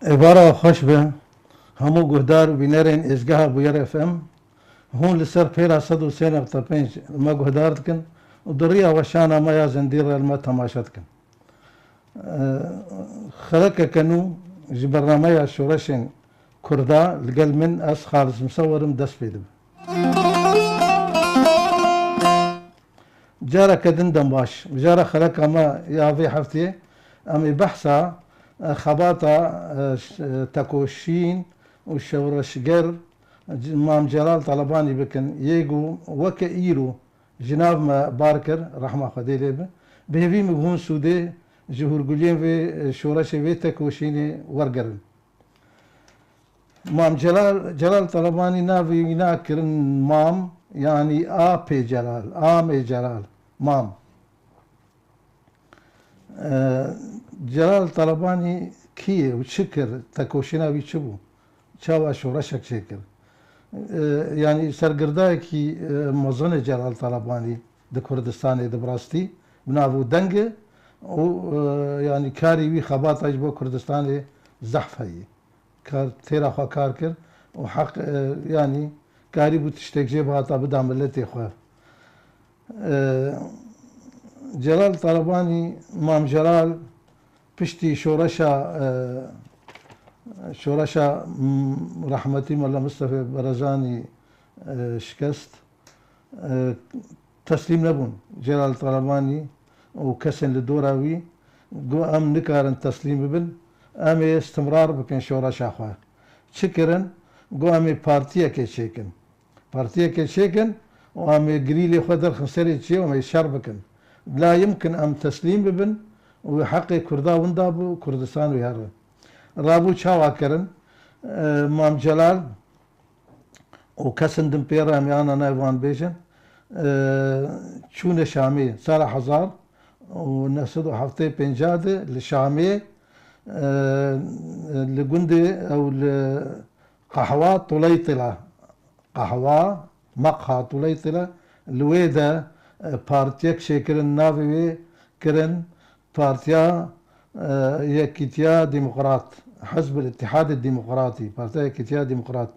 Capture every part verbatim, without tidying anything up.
Êvara xweş be hemû guhdar û bînerên êzgeha Bûyer F M. Hûn li ser pêra sed û sê nokta pênc me guhdar dikin û di riya weşana me ya zindî re li me temaşe dikin. Xelekeke nû ji bernameya şoreşên Kurda li gel min, ez Xalis Misewer im, dest pê dibe. Careke din dem baş. Mijara xeleka me ya vê heftê em ê behsa, e, xebata, e, ş-, e, tekoşîn û şoreşger C-, Mam Celal Talebanî bikin. Yê ku weke îro ji nav me bar kir, rehma Xwedê lê be. Bi hêvî min hûn sûdê ji hûrguliyên vê, e, şoreşê, vê tekoşînê wergirin. Mam Celal, Celal Talebanî navê wî nakirin Mam, yanî A P Celal, Amê Celal, Mam. E, Celal Talebanî kî ye û çi kir? Tekoşîna wî çi bû? Çawa şoreşek çêkir? E, yanî sergirdayekî, e, mezin e Celal Talebanî di Kurdistanê de bi rastî, bi nav û deng e û, e, yanî karî wî, xebata ji bo Kurdistanê zehf heye. Kar, têra xwe kar kir û heq, e, yanî karîbû tiştek jê bihata bida miletê xwe. E, Celal Talebanî, Mam Celal, piştî şoreşa, e, şoreşa, m, rehmetî Mela Mistefê Barzanî, e, şikest, e, teslîm nebûn. Celal Talebanî û kesên li dora wî got, em nikarin teslîm bibin, em ê istimrar bikin şoreşa xwe. Çi kirin? Got, em ê partiyekê çêkin. Partiyekê çêkin û em ê girîlê xwe derxin serê çiyê û em ê şer bikin. La yimkin em teslîm bibin û heqê Kurda winda bû, Kurdistan wî here. Rabû çawa kirin? E, Mam Celal û kesên din pê re, em ê ana navê wan bêjin, e, çûne Şamê. Sala hezar û neh sed û heftê pênc de li Şamê, e, li gundê ew li Qehwa Tuleytila, Qehwa, Meqha Tuleytila, li wê de, e, partiyek çêkirin, navê wê kirin Partiya, e, Yekîtiya Demokrat, Hizb el-Îttihad Demokratî, Partiya Yekîtiya Demokrat.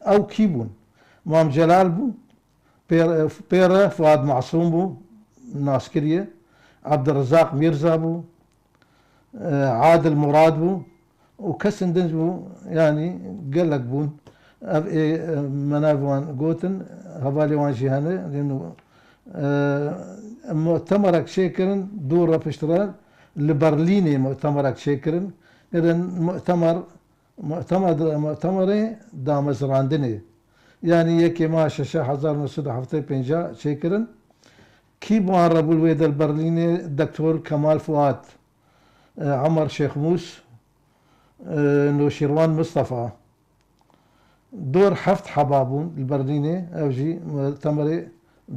Ew kî bûn? Mam Celal bû, pê re, pê re Fuad Masûm bû, naskirî ye, Abdurrizaq Mîrza bû, e, Adil Murad bû û kesên din bû, yanî gelek bûn. Ev ê, e, me navê wan gotin, hevalê wan jî hene. Lê, e, mutemerek çêkirin, dû re piştre li Berlînê mutemerek çêkirin. Kirin mutemer, mutemer, mutemerê damezrandinê. Yanî yekê meha şeşe hezar neh sed û heftê pênc çêkirin. Kî bi wan re bû li wê der Berlînê? Doktor Kemal Fuat, e, Emer Şêxmûs, e, Noşîrwan Mistefa. Dor heft heba bûn li Berlînê, ew jî mutemerê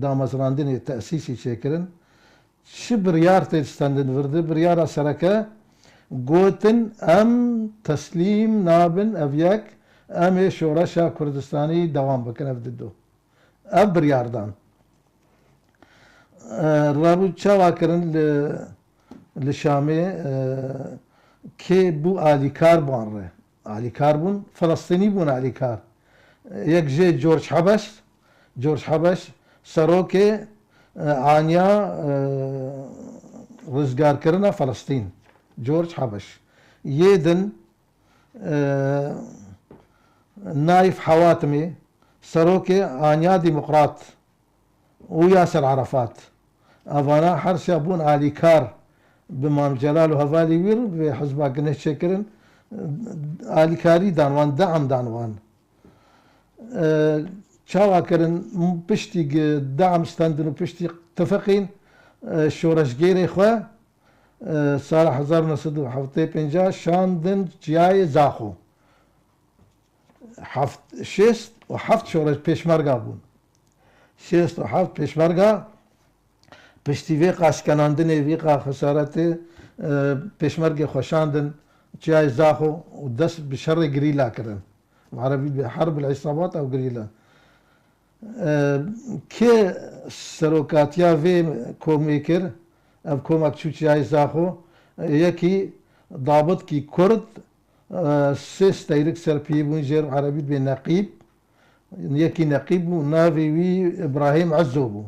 damezrandinê, tesîsî çêkirin. Çi biryar tê stendin vir de? Biryara sereke gotin, em teslîm nabin, ev yek, em ê şoreşa Kurdistanî dewam bikin, ev dido. Ev biryar dan. E, rabû çawa kirin li, li Şamê, e, kê bû alîkar ban re? Alîkar bûn, Filistînî bûn alîkar. Yek jê George Habeş, George Habeş, serokê, e, aniya, e, rizgarkirina Filistîn. George Habeş. Yê din, e, Naif Hawatimî, serokê aniya Demokrat û Yasser Arafat. Evana her sê bûn alîkar bi Mam Celal û hevalê wî re, bi hizba gineh çêkirin, alîkarî dan wan, de'm dan wan. E, çawa kirin, piştî gi-, de'm stendin û piştî tifeqîn, e, şoreşgêrê xwe, e, sala hezar neh sed û heftê pênc şandin çiyayê Zaxo. Heft, şêst û heft şoreş pêşmerga bûn. Şêst û heft pêşmerga piştî vê qaşkenandinê, vê qa xesaretê, e, pêşmergê xwe şandin çiyayê Zaxo û dest bi şerê girîla kirin. Bi erebî bê herb el-îsabat ew girîla. E, kê serokatiya vê komê kir? Ev komek çû çiyayê Zaxo. E, yekî dabitkî Kurd, E, sê steyrik ser piyê bûn, jê re erebî dibê neqîb. Yekî neqîb bû, navê wî Îbrahîm Ezzo bû.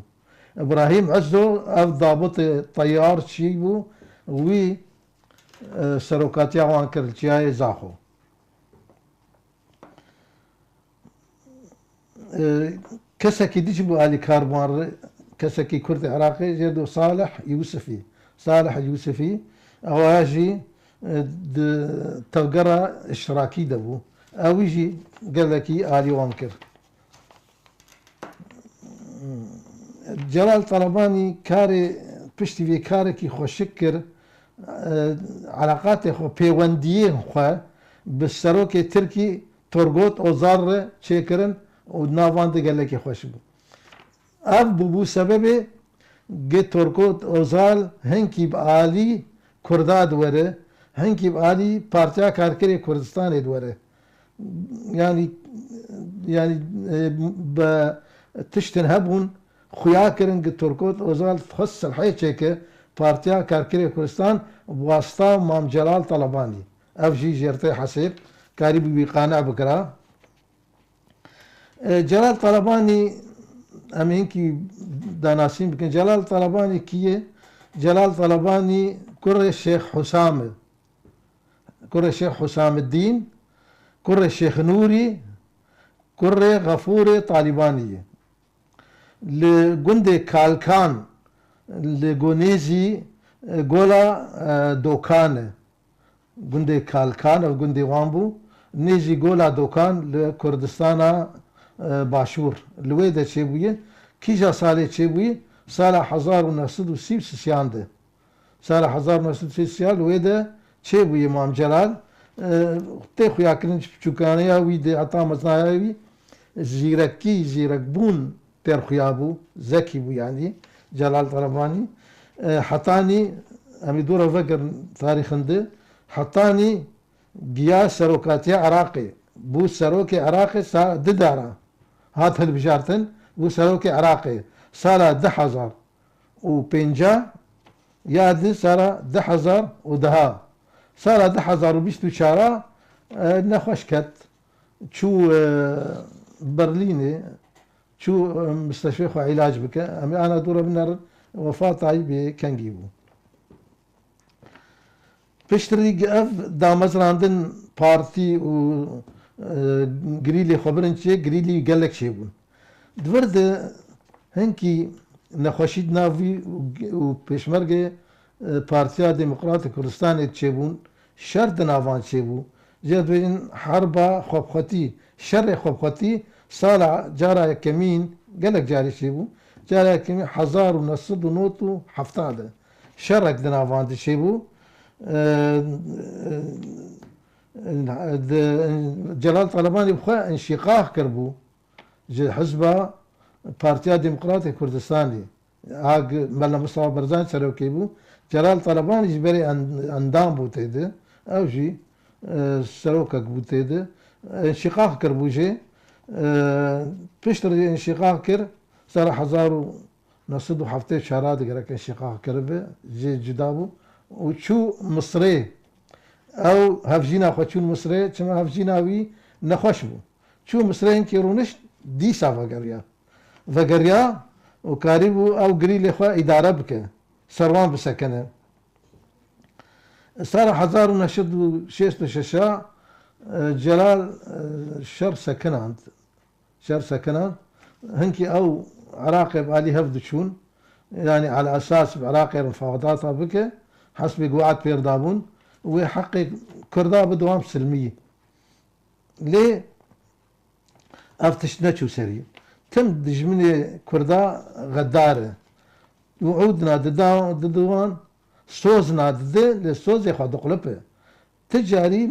Îbrahîm Ezzo ev dabitê teyar çî bû, wî, e, serokatiya wan kir li Çiyayê Zaxo. E, kesekî dî jî bû alîkar wan re, kesekî Kurdê Iraqê, jê re dibê Salih Yusifî. Salih Yusifî, ewa jî, e, di tevgera iştirakî de bû. Ewî jî gelekî alî wan kir. Celal Talebanî karê, piştî vê karekî xweşik kir, e, eleqatê xwe, pêwendiyên xwe bi serokê Tirkî Turgut Özal re çêkirin û nav wan de gelekî xweş bû. Ev bûbû sebebê ku Turgut Özal hinkî bi alî Kurda diwere, hinkî bi alî Partiya Karkerê Kurdistanê diwere. Yanî, yanî, e, bi tiştin hebûn, xuya kirin ku Turgut Özal dixwest silhê çêke Partiya Karkerê Kurdistan bi wasta Mam Celal Talebanî. Ev jî jê re tê hesêb, karîbû wî qane bikira. E, Celal Talebanî, em ê hinkî danasîn bikin. Celal Talebanî kî ye? Celal Talebanî kurê Şêx Husam e. Kurê Şêx Husamiddîn, kurê Şêx Nûrî, kurê Xefûrê Talîbanî ye. Li gundê Kalkan, li go nêzî, e, Gola, e, Dokan e. Gundê Kalkan, ev gundê wan bû. Nêzî Gola Dokan li Kurdistana, e, Başûr. Li wê de çêbûye. Kîja salê çêbûye? Sala hezar û neh sed û sî û sisiyan de. Sala hezar û neh sed û sî û sisiyan li wê de çêbûye Mam Celal. E, tê xuyakirin ji piçûkaniya wî de heta mezinaya wî zîrekî, zîrekbûn têr xuya bû, zekî bû yanî Celal Talebanî. E, hetanî, em ê dû re vegerin tarîxin de, hetanî giya serokatiya Iraqê, bû serokê Iraqê sa-, di dara hat hilbijartin, bû serokê Iraqê. Sala du hezar û pênca ya di sala du hezar û deha. Sala du hezar û bîst û çar a, e, nexweş ket. Çû, e, Berlînê, çû, e, misteshfê xwe îlac bike. Em ê ana dû re binerin, wefata wî bê kengî bû. Piştrî ev damezrandin partî û, e, girîlê xwe birin çê, girîlî gelek çêbûn. Di vir de hinkî nexweşî di nav wî û, û pêşmergê, e, Partiya Demokratê Kurdistanê çêbûn, şer di navan çêbû. Jê dibêjin herba xwebxwetî, şerê xwebxwetî sala cara yekemîn gelek carî çêbû. Cara yekemîn hezar û neh sed û nod û hefta de. Şerek di nav wan de çêbû. E, e, di, Celal Talebanî bi xwe înşîqax kiribû ji hizba Partiya Demokratê Kurdistanê. Ag Mela Mustafa Barzanî serokê bû. Celal Talebanî jî berê en-, endam bû tê de. Ew jî, e, serokek bû tê de. Înşîqax kiribû jê. E, piştre jî înşîqax kir. Sala hezar û neh sed û heftê û çar de gerek înşîqax kiribe, jê cuda bû û çû Misrê. Ew hevjîna xwe çûn Misrê, çima hevjîna wî nexweş bû. Çû Misrê hinkî rûnişt, dîsa vegeriya. Vegeriya û karîbû ew girîlê xwe îdare bike, ser wan bisekine. Sala hezar û neh sed û şêst û şeş a, e, Celal, e, şer sekinand. Şer sekinan, hinkî ew Iraqê bi alî hev diçûn, yanî ala esas bi Iraqê re mufawedata bike, hesbê guhat pêr dabûn, wê heqê Kurda bide wan bi silmiyî. Lê ev tişt neçû serî. Tim dijminê Kurda xedar e. Wiûdna dida, didi wan, sozna didi, lê sozê xwe diqlipe. Ti carî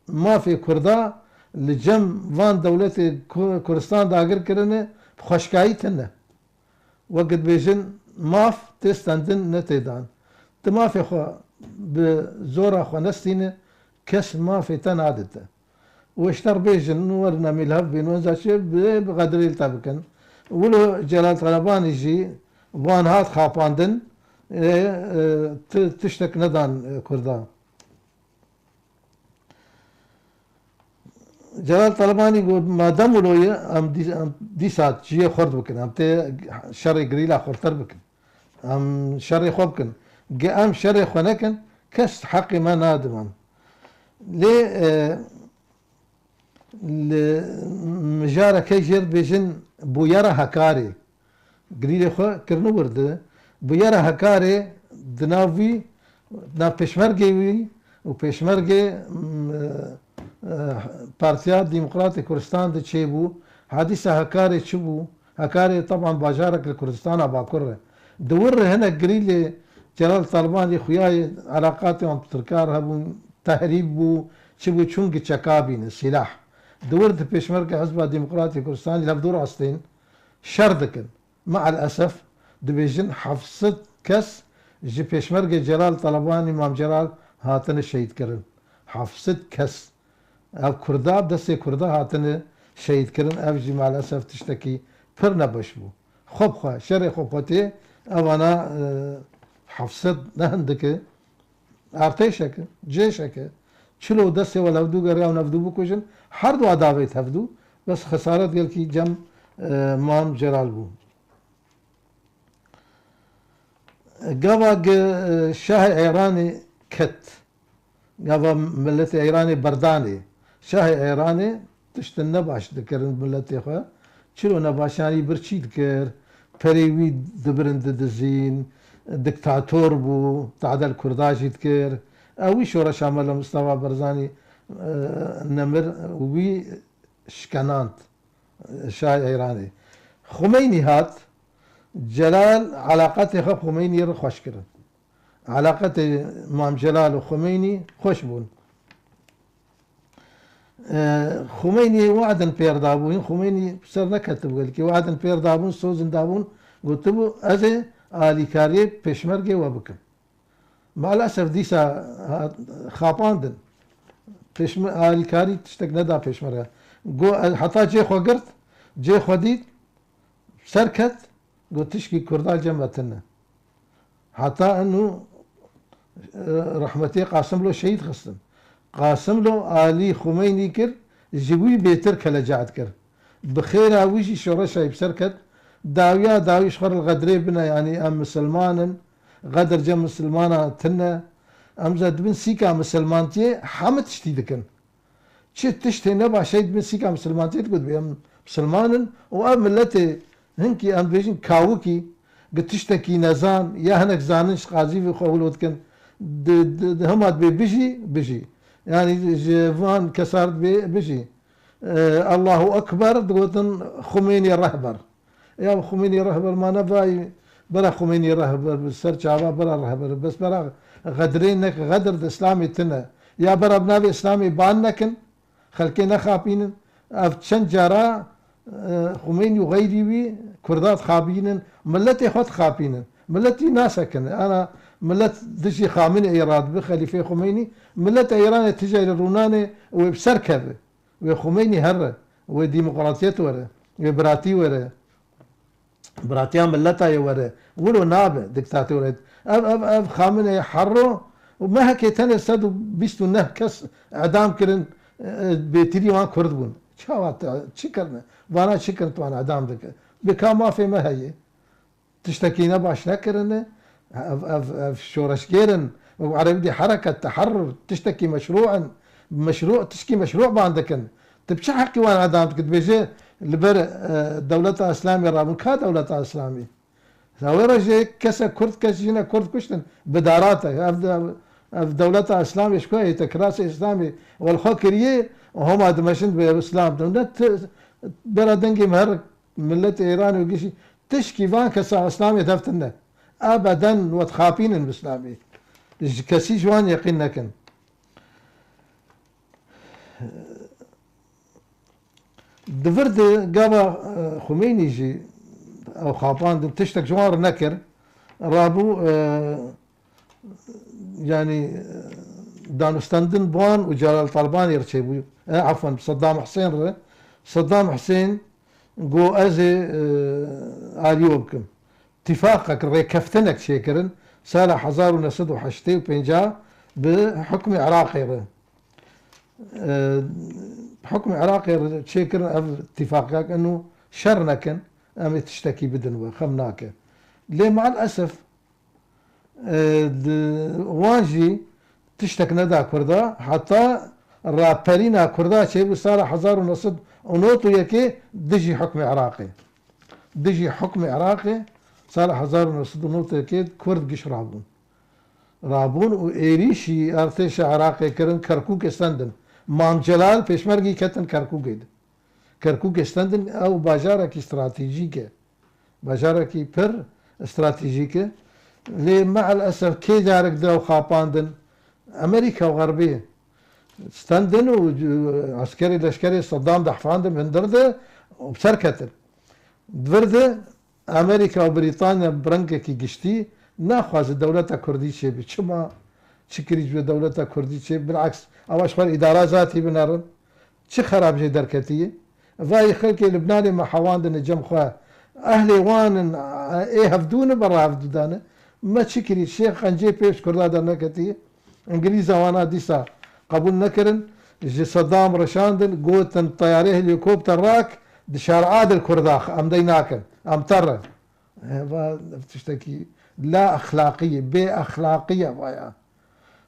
mafê Kurda li cem van dewletê Ku-, Kurdistan dagir kirine, bi xweşkayî tune. Wek dibêjin, maf tê stendin, ne tê dan. Ti mafê xwe bi zora xwe nestîne, kes mafê te nadite. Û ji te re bêjin, werin em ê li hev bên, wenza çi bi, bi qedirê li te bikin. Wilo Celal Talebanî jî van hat xapandin, ê, e, ti-, tiştek nedan, e, Kurda. Celal Talebanî got, madem wilo ye, em dî-, em dîsa çiyê xurt bikin, em tê şerê gerîla xurtir bikin. Em şerê xwe bikin. Ge em şerê xwe nekin, kes heqê me nadin em. Lê, e, li mijareke jêr dibêjin bûyera Hekarê. Girîlê xwe kirine wir di. Bûyera Hekarê di nav wî, nav pêşmergê wî û pêşmergê, m, e, e, Partiya Demokratê Kurdistan de çêbû. Hadîsa Hekarê çi bû? Hekarê, teban, bajarek li Kurdistana Bakur e. Di wir re hinek girîlê Celal Taliban yê xuya ye, eleqatê wan bi Tirkan re hebûn, tehrîb bû, çi bû, çûn giçeka bînin, sîlah. Di wir di pêşmerge Hizba Demokratê Kurdistanê li hevdû rastên şer dikin. Me'el esef, dibêjin heft sed kes ji pêşmergê Celal Talibanî, Mam Celal, hatine şehîdkirin. Heft sed kes. Ev Kurda, destê Kurda hatine şehîdkirin. Ev jî me'el esef tiştekî pir nebaş bû. Xwe bi xwe, şerê xwe bi xwe tê, evana, e, heft sed ne hindik e. Artêşek e, cêşek e. Çilo destê we li hevdû geriya û hevdû bikujin, her du davêt hevdû, bes xesaret gelkî cem, e, Mam Celal bû. Gava ge, e, Şahê Êranê ket. Gava miletê Êranê berdanê. Şahê Êranê tiştin nebaş dikirin miletê xwe. Çilo nebaşanî birçî dikir, perê wî dibirin didizîn, diktator bû, tade li Kurda jî dikir. Ew wî şoreşa Mela Mustafa Barzanî, e, nemir, wî şkenand, e, Şahê Êranê. Xumeynî hat, Celal eleqetê xwe Xumeynî re xweş kirin. Eleqetê Mam Celal û Xumeynî xweş bûn. E, Xumeynî wadin pêr dabûn, Xumeynî ser neketibû gelkî, wadin pêr dabûn, sozin dabûn, gotibû, ez ê alîkariyê pêşmergê we bikim. Maalesef dîsa hat, xapandin. Pêşme-, alîkarî tiştek neda pêşmerge. Go, heta cê xwe girt, cê xwe dît, ser ket, got, tişkî Kurda cem me tune. Heta eno, e, rehmetê Qasimlo şehîd xistin. Qasimlo alî Xumeynî kir, ji wî bêtir keleca dikir. Bi xêra wî jî şoreşa wî bi ser ket. Dawiya dawî ji xwe re li Xedirê bine, yanî em misilman in, Xedir cem misilmana tune. Em zî di bin sîka misilmantiyê hemî tiştî dikin. Çi tiştê nebaş heye di bin sîka misilmantiyê digot, em misilman in û ev miletê hinkî em dibêjin kawikî, gi tiştekî nezan ya hinek zanin ji qazî vê xwe wilo dikin, di, di, di hema dibê bijî, bijî. Yanî ji van kesa re dibê bijî. E, Allahu Ekber, digotin Xumênî rehber. Ya Xumênî rehber ma ne vay, bera Xumênî rehber, bi ser çava bera rehber, bes bera Xedirê nek, Xedir di Îslamê tune. Ya bera bi navê Îslamê ban nekin, xelkê nexapînin. Ev çend cara, e, Xumênî û xeyrî wî Kurda dixapînin, miletê xwe dixapînin. Miletî nasekin. Ana milet dijî Xameneî radibe, Xelîfê Xumênî, milet Îranê tije li rûnanê wê bi ser keve. Wê Xumênî here, wê demokratiyet were, wê biratî were. Biratiya mileta ye were. Wilo nabe diktatoriyet. Ev, ev, ev Xameneî herro û mehekê tenê sed û bîst û neh kes edam kirin, e, bêtirî wan Kurd bûn. Çawa te, çi kirine? Vana çi kirin tu wan edam dike? Bi ka mafê me heye. Tiştekî ne baş nekirine. Ev, ev, ev şoreşgêr in. Û erebî dê hereket, teherrur, tiştekî meşrû in. Meşrû, tişkî meşrû ban dikin. Tu bi çi heqî wan edam dikî? Dibêje li ber, e, dewleta Îslamê rabûn. Ka dewleta Îslamê? Wê re jê kesek Kurd, kes jîne Kurd kuştin. Bi darate. Ev de, ev dewleta Îslamê ji ku heye? Te kirasê Îslamê welxwe kiriye û hema dimeşin bi Îslam. Ne ti bera dengê me her Miletê Îranê û gişî tişkî van kesa Îslamê dev tune. Ebeden we dixapînin bi Îslamê. Ji kesî ji wan yeqîn nekin. Di vir de gava, e, Xumeynî jî ew xapandin, tiştek ji wan re nekir. Rabû, e, yanî, e, danûstendin bi wan û Celal Talibanê re çêbû. E, efwen, bi Seddam Husên re. Seddam Husên got, ez ê, e, alî we bikim. Tîfaqek, rêkeftinek çêkirin sala hezar û neh sed û heştê û pênc bi hukmê Iraqê re. E, hukmê Iraqê re çêkirin ev tîfaqiyek eno şer nekin, em ê tiştekî bidin we, xem nake. Lê maalesef, e, di, wan jî tiştek neda Kurda, heta raperîna Kurda çêbû sala hezar û neh sed û nod û yekê dijî hukmê Iraqê. Dijî hukmê Iraqê sala hezar û neh sed û nod û yekê Kurd giş rabûn. Rabûn û êrîşî artêşa Iraqê kirin, Kerkûkê stendin. Mam Celal pêşmergî ketin Kerkûkê de. Kerkûkê stendin, ew bajarekî stratejîk e. Bajarekî pir stratejîk e. Lê meelesef kê carek di ew xapandin? Amerîka û Xerbê stendin û, e, eskerê leşkerê Saddam dehfandin hundir de û bi ser ketin. Di vir de Amerîka û Brîtanya bi rengekî giştî naxwaze dewleta Kurdî çêbe. Çima? Çi kirî ji dewleta Kurdî çê? Bilaks, ewa ji xwe re îdara zatî binerin. Çi xerab jê derketiye? Vayî xelkê Libnanê me hewandine cem xwe. Ehlê wan in, ê hevdû ne, berra hevdû dane. Me çi kirî? Şêx Xencê pêş Kurda derneketiye. Îngilîza wana dîsa qebûl nekirin. Ji Sedam reşandin, gotin teyarê helîkopter rak di şar Adil Kurda, em dey nakin. Em ter in. Eva tiştekî la exlaqî ye, bê exlaqî ye vaya.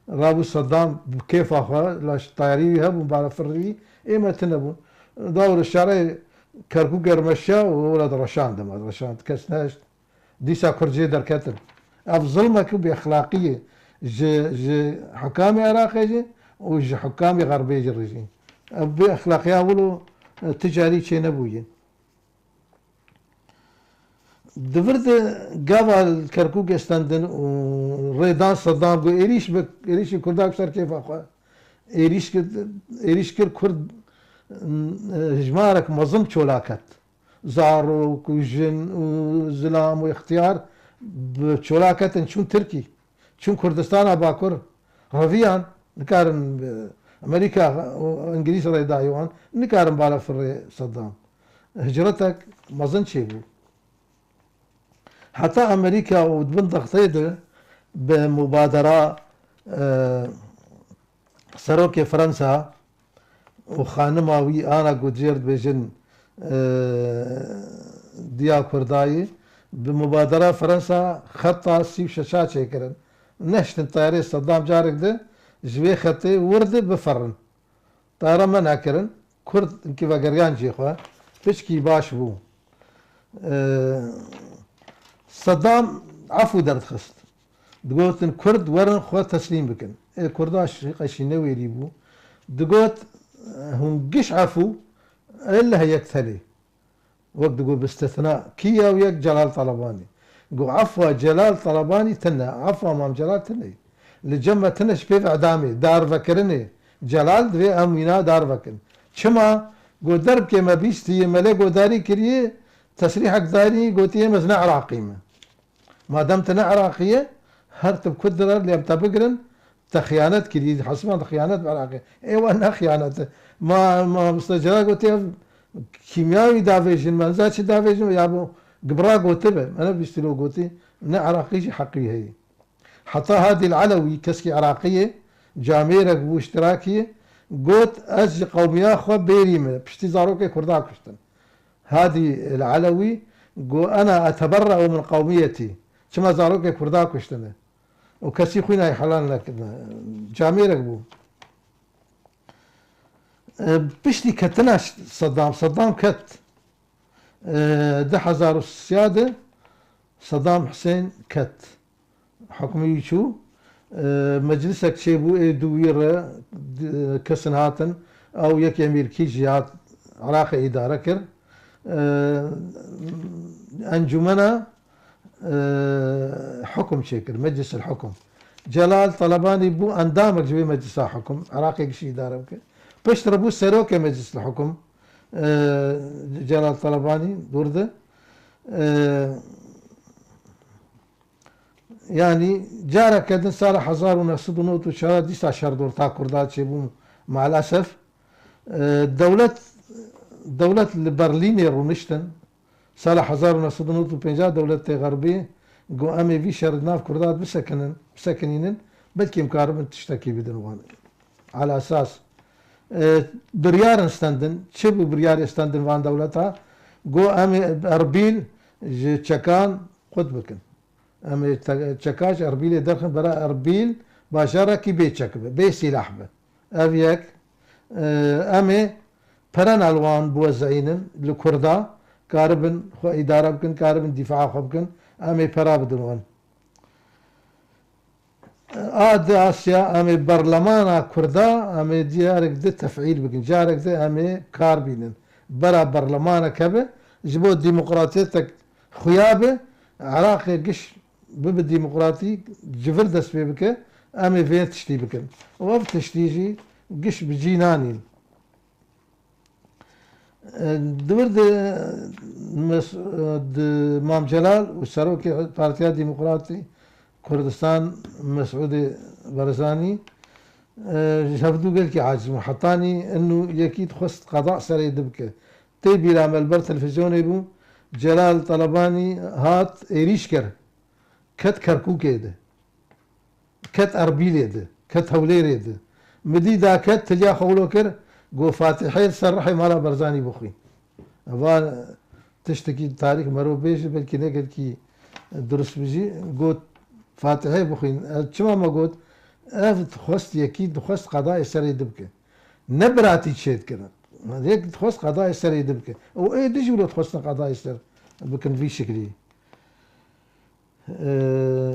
Rabû Sedam bi kêfa xwe, la ji teyarî wî hebûn, balafirî wî, ê me tune bûn. Dawir şarê Kerkûkê re meşiya û wela direşand, me direşand, kes nehişt. Dîsa Kurd jê derketin. Ev zilmek û bêexlaqî ye ji, ji hukamê Iraqê jî û ji hukamê Xerbê jî re jî. Ev bêexlaqiya wilo, e, ti carî çênebûye. Di vir de gava li Kerkûkê stendin û rêdan Sedam got, êrîş bi, êrîşî Kurda bi ser kêfa xwe. Êrîş kir, êrîş kir Kurd, e, hejmarek mezin çola ket. Zarok û jin û zilam û ixtiyar bi çola ketin çûn Tirkî. Çûn Kurdistana Bakur. Reviyan, nikarin, e, Amerîka û Îngilîz rê dayî wan, nikarin balafirê Sedam. Hicretek mezin çêbû. Heta Amerîka û di bin dextê de bi mubadera, e, serokê Fransa û xanima wî Ana Gudjer dibêjin, e, diya Kurdayê, bi mubadera Fransa xeta sî û şeşa çêkirin. Nehiştin teyarê Sedam carek de ji vê xetê wir de biferin. Teyara mena kirin, Kurd hinkî vegeriyan cihê xwe, piçkî baş bû. Ee, Sedam efû derdixist. Digotin, Kurd werin xwe teslîm bikin. Ê Kurda şi-, qeşî newêrî bû. Digot, hûn giş efû, elleh yek telê. Wek digo bi îstîsna kî ya û yek Celal Talebanî. Go efwa Celal Talebanî tune, efwa Mam Celal tune. Li cem me tune ji pêv edamê, darvekirinê. Celal divê em wîna darvekin. Çima? Go derbkê me bîstiye, me lê godarî kiriye, tesrîhek darî gotiye, me ez ne Iraqî me. Madem tu ne Iraqî ye, her tu bi ku direr lê em te bigirin, te xiyanet kirî, hesiban te xiyanet bi Iraqê. Ê we ne xiyanet e. Ma, ma Mustafa Celal gotiye, kîmyawî davêjin, me niza çi davêjin, ya bo gibra gotibe. Me ne bîstî lo gotî, ne Iraqî jî heqî heye. Heta Hadî el-Elewî, keskî Iraqî ye, camêrek bû, îştirakî ye, got, ez ji qewmiya xwe bêrî me, piştî zarokê Kurda kuştin. Hadî el-Elewî got, "Ena eteberre'u min qewmiyetî." Çima zarokê Kurda kuştine. Û kesî xwîna wî helal nekirine. Camêrek bû. E, piştî ketina Ş-, Sedam, Sedam ket. E, du hezar û sê de Sedam Husên ket. Hukmî wî çû. E, meclisek çêbû, ê dû wî re, d-, kesin hatin. Ew yek emîrkî jî hat Iraqê îdare kir. E, encûmena, e, hukum çêkir, Meclis el Hukum. Celal Talebanî bû endamek ji wê Meclisa Hukum, Iraqê gişî îdare bike. Piştre bû serokê Meclis el Hukum, e, Celal Talebanî, dûr de. E, Yanî careke din sala hezar û neh sed û nod û çar dîsa şer di orta Kurda çêbû maalesef. E, dewlet, dewlet li Berlînê rûniştin. Sala hezar û neh sed û nod û pênc dewletê Xerbî got, "Em ê vî şerî di nav Kurda de bisekinin, bisekinînin, belkî em karibin tiştekî bidin wan." Ala esas E, biryarin stendin. Çi bû biryarê stendin van dewleta? Got, em ê Erbîl ji çekan qut bikin. Em ê te-, çeka ji Erbîlê derxin bera Erbîl bajarekî bê çek be, bê sîlah be. Ev yek. E, em ê pere li wan biwezînin, li Kurda, karibin xwe îdare bikin, karibin dîfaa xwe bikin, em ê pera bidin wan. A di Asya, em ê berlemana Kurda, em ê carek di tefîl bikin, carek di em ê kar bînin. Bera berlemanek hebe, ji bo demokratiyetek xuya be, Iraqê giş bibe demokratîk, ji vir dest pê bike, em ê vê tiştî bikin. Û ev tiştî jî giş bi cî nanîn. Di vir de Mes-, di Mam Celal û Serokê Partiya Demokratî Kurdistan Mesûdê Barzanî, e, ji hevdû gelkî aciz bûn. Hetanî inu yekî dixwest qada serê di bike. Tê bîra me li ber televîzyonê bû, Celal Talebanî hat êrîş kir. Ket Kerkûkê de. Ket Erbîlê de, ket Hewlêrê de. Mi dî da ket, tiliya xwe wilo kir, got, Fatihê li ser rihê mala Barzanî bixwîn. Eva tiştekî tarîx mero bêje, belkî ne gelkî durust bijî, got, Fatihê bixwîn. Ev çima me got? Ev dixwest yekî, dixwest qadayê serê di bike. Ne biratî çêdikirin. Yek dixwest qadayê serê di bike. Û ê di jî wilo dixwestin qadayê ser bikin vî şiklî. Ee,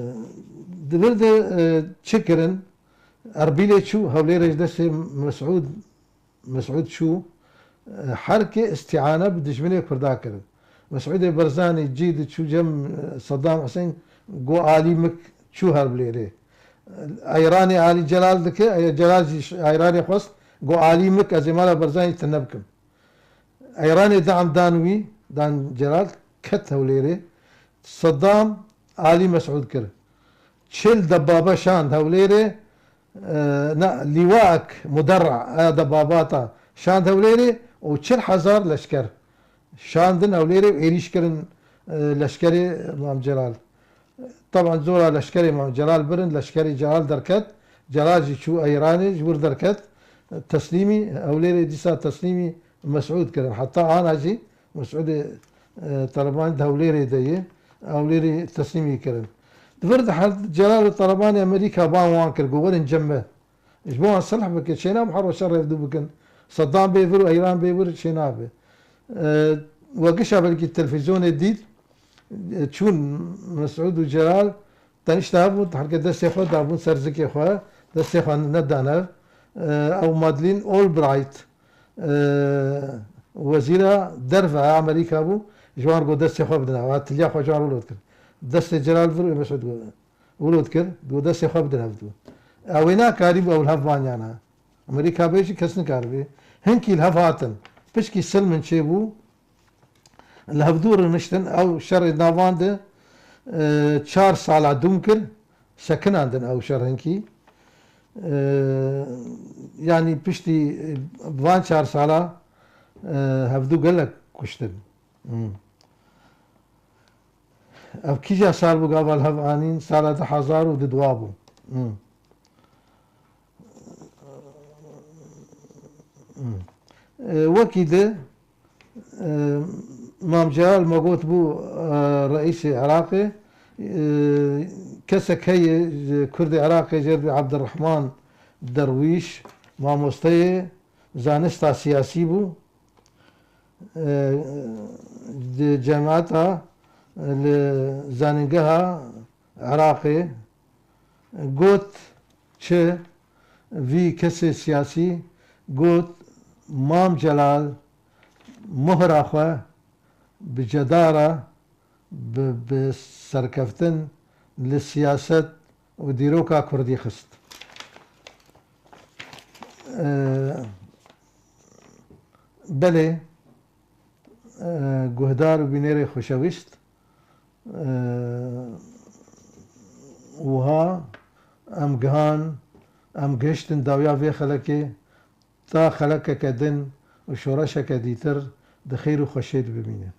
di vir de, e, çi kirin? Erbîlê çû, Hewlêrê ji destê Mesûd, Mesûd çû. E, her kê îstîane bi dijminê Kurda kirin. Mesûdê Barzanî cî di çû cem, e, Saddam Hussein, got alî min çû Hewlêrê. Eyranê Alî Celal dike, e, Celal jî ş-, eyranê xwest, got alî min ez ê mala Barzanî tune bikim. Eyranê de'm dan wî, dan Celal, ket Hewlêrê. Sedam alî Mesûd kir. Çil debaba şand Hewlêrê, e, ne, lîwaek muderra, e, debabata şand Hewlêrê û çil hezar leşker şandin Hewlêrê û êrîş kirin, e, leşkerê Mam Celal. Teban zora leşkerê Mam Celal birin, leşkerê Celal derket. Celal jî çû Eyranê, ji wir derket. Teslîmî, Hewlêrê dîsa teslîmî Mesûd kirin. Heta ana jî Mesûdê, e, Talebanî di Hewlêrê de ye. Hewlêrê teslîmî kirin. Di vir de her Celal û Talebanê Amerîka ban wan kir, got werin cem me. Ji bo wan silh bike, çênabe her roj şer rêvdû bikin. Sedam bê vir û Eyran bê vir çênabe. E, we gişa belkî televîzyonê dît, e, çûn Mesûd û Celal tenişta bûn, herke destê xwe dabûn ser zikê xwe, destê xwe nedan hev. E, ew Madeleine Albright, e, wezîra derve ya Amerîka bû, ji wan got destê xwe bidin hev. Ha tiliya xwe ji wan wilo dikir. Destê Celal vir û Mesûd got. Wilo dikir, got destê xwe bidin hevdû. Ew ê nakarîbû ew li hev vanyana. Amerîka bê jî kes nikaribê. Hinkî li hev hatin. Pişkî silmin çêbû, li hevdû rûniştin, ew şerê navan de, e, çar sala dûm kir, sekinandin ew şer hinkî. E, yanî piştî, e, van çar sala, e, hevdû gelek kuştin. Hmm. Ev kîja sal bû gava li hev anîn? Sala du hezar û du dua bû. Hmm. Hmm. E, wekî di, e, Mam Celal me got bû, e, reîsê Iraqê. E, kesek heye ji Kurdê Iraqê jê re bê Abdurrahman Derwîş, mamosteyê zanista siyasî bû. E, di cemaeta, e, li zanîngeha Iraqê got, çi vî kesê siyasî got, Mam Celal mohra xwe bi cedara bi, bi serkeftin li siyaset û dîroka kurdî xist. E, belê, e, guhdar û bînerê xweşewîst, e, wiha em gihan, em gihiştin dawiya vê xelekê, ta xelekeke din û şoreşeke dîtir di xêr û xweşiyê de bimînin.